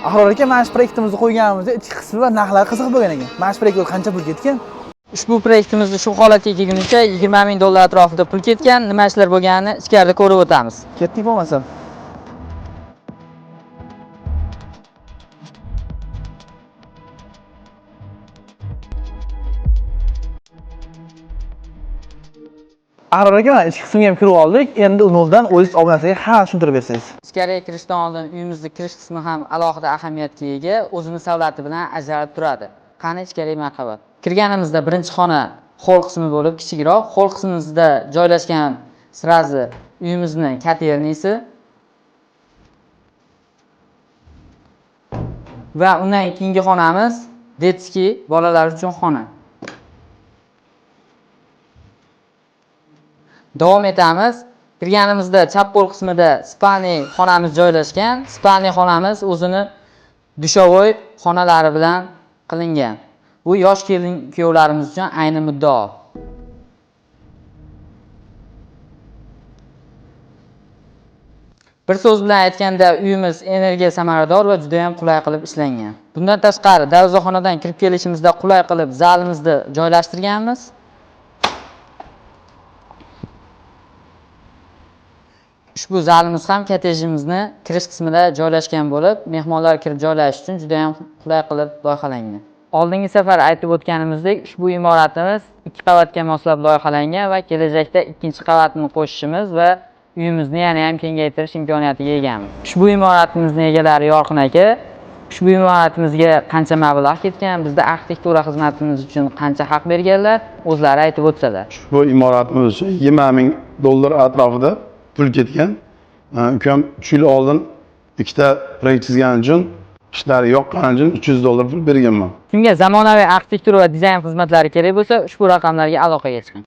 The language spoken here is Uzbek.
Ahror aka, mana shu proyektimizni qo'yganimizda ichki qismi va narxlari qiziq bo'lgan ekan. Mana shu proyektga qancha pul ketgan? Ushbu proyektimizni shu holatga kelgunicha 20 ming dollar atrofida pul ketgan. Nima ishlar bo'lganini ichkarida ko'rib o'tamiz. Ketdik bo'lmasa. Ahror aka, mana ichki qismiga ham kirib oldik. Endi noldan o'zingiz obunachilarga hammasini tushuntirib bersangiz. Ichkariga kirishdan oldin uyimizni kirish qismi ham alohida ahamiyatga ega, o'zini savlati bilan ajralib turadi. Qani ichkariga marhamat. Kirganimizda birinchi xona xoll qismi bo'lib, kichikroq. Xoll qismimizda joylashgan сразу uyimizni котельный si va undan keyingi xonamiz детский, bolalar uchun xona. Davom etamiz. Kirganimizda chap qo'l qismida спальный xonamiz joylashgan. Спальный xonamiz o'zini душевой xonalari bilan qilingan. Bu yosh kelin kuyovlarimiz uchun ayni muddao. Bir so'z bilan aytganda, uyimiz energiya samarador va juda ham qulay qilib ishlangan. Bundan tashqari, darvozaxonadan kirib kelishimizda qulay qilib zalimizni joylashtirganmiz. Ushbu zalimiz ham kottejimizni kirish qismida joylashgan bo'lib, mehmonlar kirib joylashish uchun juda ham qulay qilib loyihalangan. Oldingi safar aytib o'tganimizdek, ushbu imoratimiz 2 qavatga moslab loyihalangan va kelajakda ikkinchi qavatini qo'shishimiz va uyimizni yana ham kengaytirish imkoniyatiga egamiz. Ushbu imoratimizni egalari Yorqin aka, ushbu imoratimizga qancha mablag' ketgan, bizda arxitektura xizmatimiz uchun qancha haq berganlar, o'zlari aytib o'tsalar. Bu imoratimiz uchun 20 ming dollar atrofida pul ketgan. Ukam 3 yil oldin ikkita proyekt chizgani uchun, ishlari yoqqani uchun 300 dollar pul berganman. Kimga zamonaviy arxitektura va dizayn xizmatlari kerak bo'lsa, ushbu raqamlarga aloqaga chiqing.